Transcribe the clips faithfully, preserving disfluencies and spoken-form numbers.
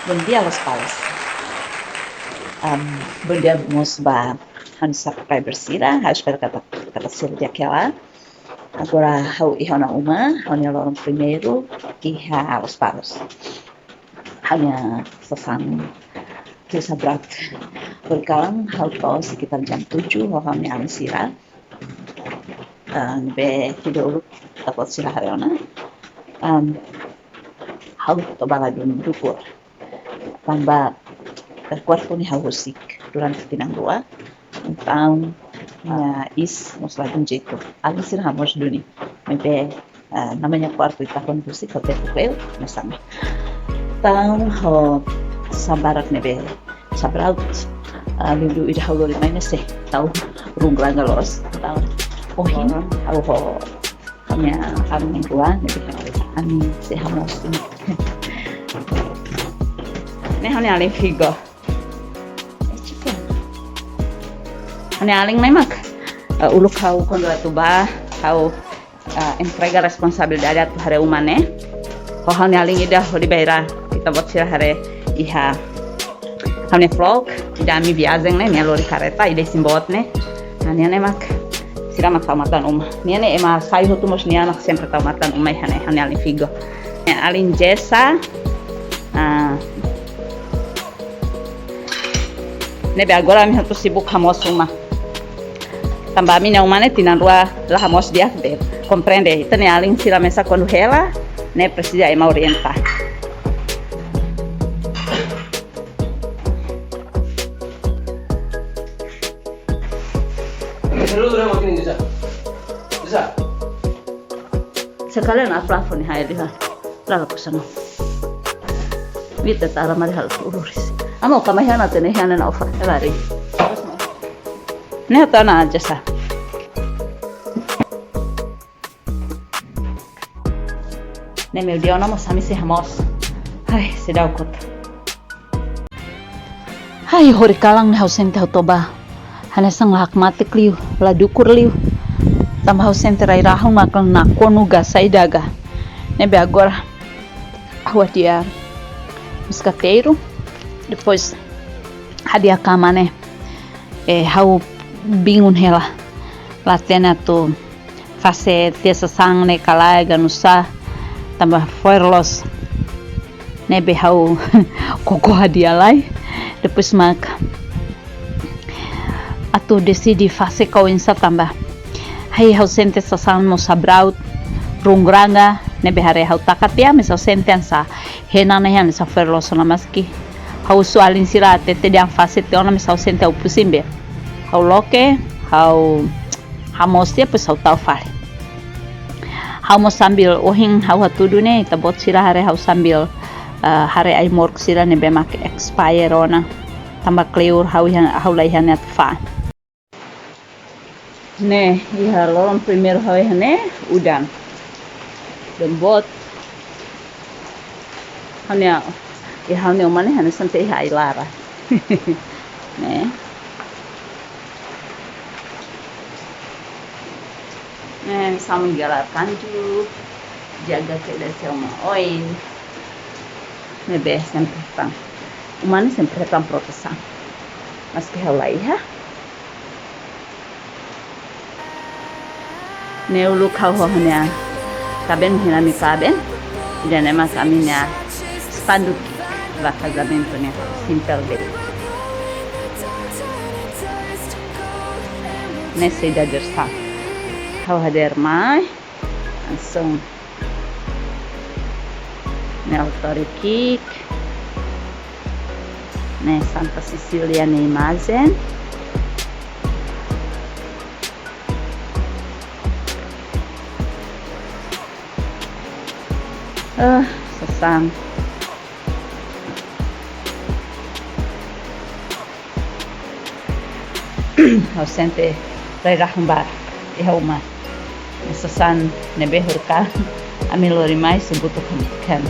Bondia, Lospalos. Am, bondia mós ba ha'u-nia subscriber sira, ha'u espera katak, katak sira di'ak hela. Agora ha'u iha ona uma, ha'u-nia loron primeiru iha Lospalos. Ha'u-nia sasán ki'ik sabraut. Horikalan ha'u to'o sekitar jam tujuh ho ha'u-nia alin sira. Ah, ne'ebé ida uluk ita-boot sira haree ona. Am, ha'u toba ladún dukur. Tanba, eh, kuartu ne'e ha'u husik durante tinan rua. Entaun, ah, iis mós ladún jeitu. Alin sira hamoos duni. Maibé, ah, namanya kuartu ita kuandu husik, hotu kleur, hanesan ne'e. Entaun, ho sasán barak ne'ebé sabraut, ah, liuliu ida ha'u lori mai ne'e sei tau runguranga loos. Entaun, ohin, ha'u ho ha'u-nia alin rua, ne'ebé ami sei hamoos duni. Ne'e ha'u-nia alin Figo. Eh, chicken. Ha'u-nia alin ne'e mak, eh, uluk ha'u kuandu atu bá, ha'u, eh, entrega responsabilidade atu haree uma ne'e. Ho ha'u-nia alin ida hodi bainhira ita-boot sira haree iha ha'u-nia vlog, ida ami viajen ne'e, nia lori kareta, ida isin-boot ne'e. Nah, nia ne'e mak, sira mak tau matan uma. Nia ne'e ema sai hotu mós nia mak sempre tau matan uma iha ne'e, ha'u-nia alin Figo. Nia alin Jessa, ah, ne'ebé agora ami hotu sibuk hamoos uma. Tanba ami-nia uma ne'e tinan rua la hamoos di'ak de'it. Komprende, ita-nia alin sira mesak kuandu hela, ne'e presiza ema orienta. Sekalian a plafon hai liha. Lala kusano. Vita tara mari hal ururis. Amo kama hana tene hana na ofa. Lari. Ne'e tana aja sa. Ne'e meiudia ona mós ami sei hamoos. Ai, seidauk hotu. Ai, horikalan ne'e ha'u sente ha'u toba hanesan la hakmatek liu, la dukur liu. Tanba ha'u sente rai-rahun mak nakonu gás saida ka. Ne'ebé agora ha'u hadi'a muskateiru, depois hadi'a kama ne'e. Eh, ha'u bingung hela. La hatene atu fase tiha sasán ne'e ka lae ka nusá, tanba fo'er loos ne'ebé ha'u koko hadi'a lai. Depois mak atu deside fase ka oinsá tanba, ai, ha'u sente sasán mós sabraut, runguranga, ne'ebé haree ha'u taka tiha, mais ha'u sente hanesan hena ne'e hanesan fo'er loos ona, maski ha'u husu alin sira hatete dehan fase tiha ona, mais ha'u sente ha'u pusing be. Ha'u loke, ha'u hamoos tiha, depois ha'u tau fali. Ha'u mós sambil ohin ha'u hatudu ne'e, ita-boot sira haree ha'u sambil, eh, haree ai-moruk sira ne'ebé mak expire ona. Tanba kleur ha'u iha, ha'u la iha ne'e atu fa'an. Ne'e, iha loron primeiru ha'u iha ne'e, udan. Udan boot. Ha'u-nia, iha ha'u-nia uma ne'e hanesan ita iha ai-laran. Ne'e. Ne'e, hanesan menggala kanju, jaga kedas uma oin. Ne'ebé sempre hetan. Uma ne'e sempre hetan protesaun. Maski ha'u la iha. Ne'e uluk ha'u ho ha'u-nia kaben, ha'u-nia kaben. Ida-ne'e mak ami-nia spanduk ba kazamentu ne'e, simpel de'it. Ne'e saida de'it sa. Ha'u hadeer mai. Langsung. Ne'e altór ki'ik. Ne'e Santa Cecília nia imajen. Ah, sasán. Ha'u sente rai-rahun barak iha uma. Sasán ne'ebé horikalan ami lori mai sei butuk hamutuk.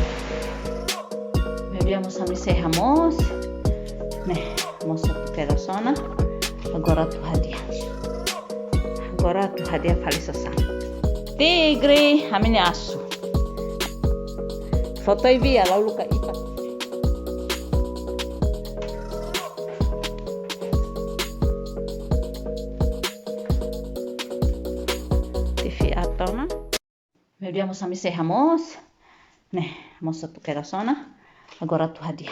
Meiudia mós ami sei hamoos. Ne'e, hamoos atu kedas ona. Agora atu hadi'a. Agora atu hadi'a fali sasán. Tigre, ami-nia asu. Foto ibi ya, lau luka ipa. Dia mós ami sei hamoos. Ne'e, hamoos atu kedas ona. Agora atu hadi'a.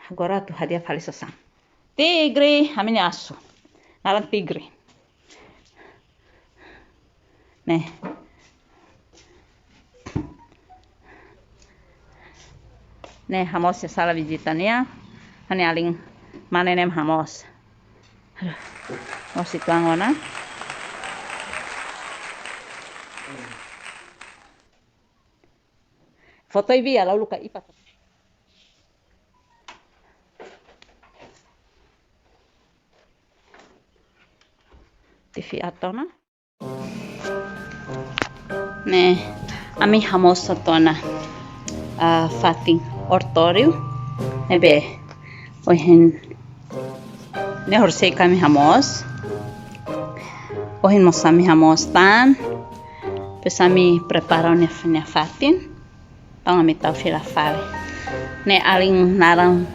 Agora atu hadi'a fali sasán. Tigre, ami-nia asu. Naran Tigre. Ne'e. Ne'e hamoos iha sala vizita nian. Ha'u-nia alin mane ne'e hamoos. Aduh. Hamoos uitoan ona. Foto ibi ya lalu ka ipa. T V ato na. Ne'e, ami hamoos hotu ona, ah, fatin oratóriu. Ne'ebé, ohin, ne'e horisehik ami hamoos. Ohin mós ami hamoos tan. Depois ami prepara nia, nia fatin. Entaun ami tau fila fali. Ne'e alin naran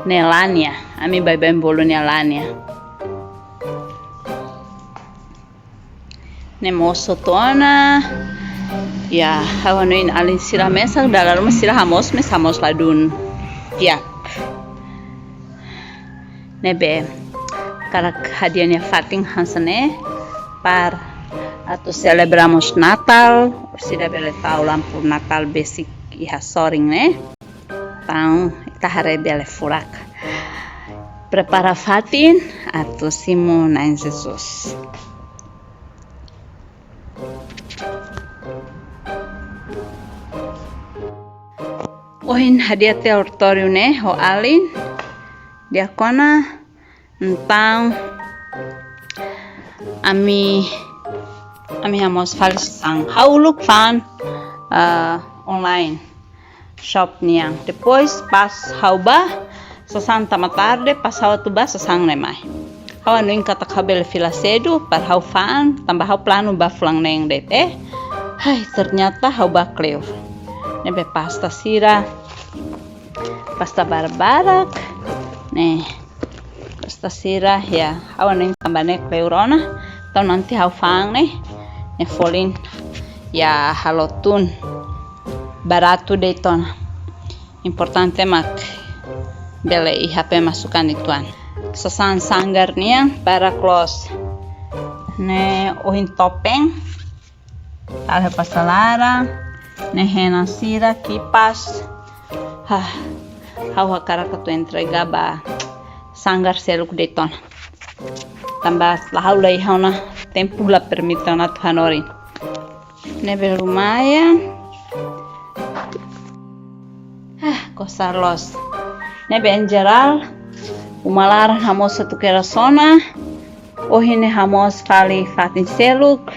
ne'e Lania. Ami baibain bolu nia Lania. Ne'e mosu hotu ona. Ya, ha'u hanoin alin sira mesak, dala ruma sira hamoos, mesak hamoos ladún. Ya. Ne'ebé, hakarak hadi'a nia fatin hanesan ne'e, para atu selebramos Natal, orsida bele tau lampu Natal besik iha sorin ne'e. Entaun, ita haree bele furak. Prepara fatin, atu simu Na'i Jesus. Ohin hadi'a tiha oratóriu ne'e ho alin, diákona, entaun ami, ami hamoos fali sasán. Ha'u uluk fa'an, ah, online shop nian. Depois pas ha'u bá, sasán tama tarde, pas ha'u atu bá sasán ne'e mai. Ha'u hanoin katak ha'u bele fila sedu, para ha'u fa'an, tanba ha'u planu bá fulan neen de'it. Eh, hai, ternyata ha'u bá kleur. Ne'ebé pasta sira, pasta barbarak, ne'e, pasta sira, ya, ha'u hanoin tanba ne'e kleur ona, entaun nanti ha'u fa'an ne'e, ne'e folin, ya, halo tun, baratu de'it ona. Importante mak bele iha pemasukan uitoan. Sasán sanggar nian barak loos. Ne'e ohin topeng. Tau iha pasta laran. Ne'e hena sira kipas. Hah, ha'u hakarak atu entrega ba sanggar seluk de'it ona. Tanba la ha'u la iha ona tempu la permite ona atu hanorin. Ne'ebé lumayan. Ah, kosar loos. Ne'ebé en jerál, uma laran hamoos atu kedas ona. Ohin ne'e hamoos fali fatin seluk.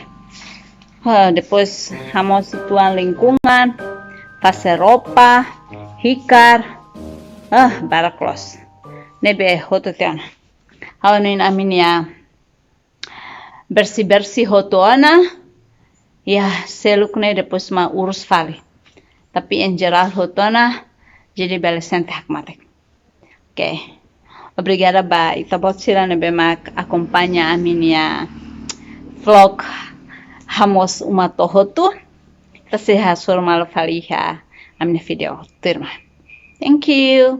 Ah, depois hamoos uitoan lingkungan, fase roupa, hikar. Ah, barak loos. Ne'ebé hotu tiha ona. Ha'u hanoin ami-nia bersih-bersih hotu ona. Ya, seluk ne'e depois mak urus fali. Tapi en jerál hotu ona, jadi bele sente hakmatek. Oke. Obrigada ba ita-boot sira ne'ebé mak akompaña ami-nia vlog hamoos uma to'o hotu. Ita sei hasoru malu fali iha ami-nia vídeo tuirmai. Thank you.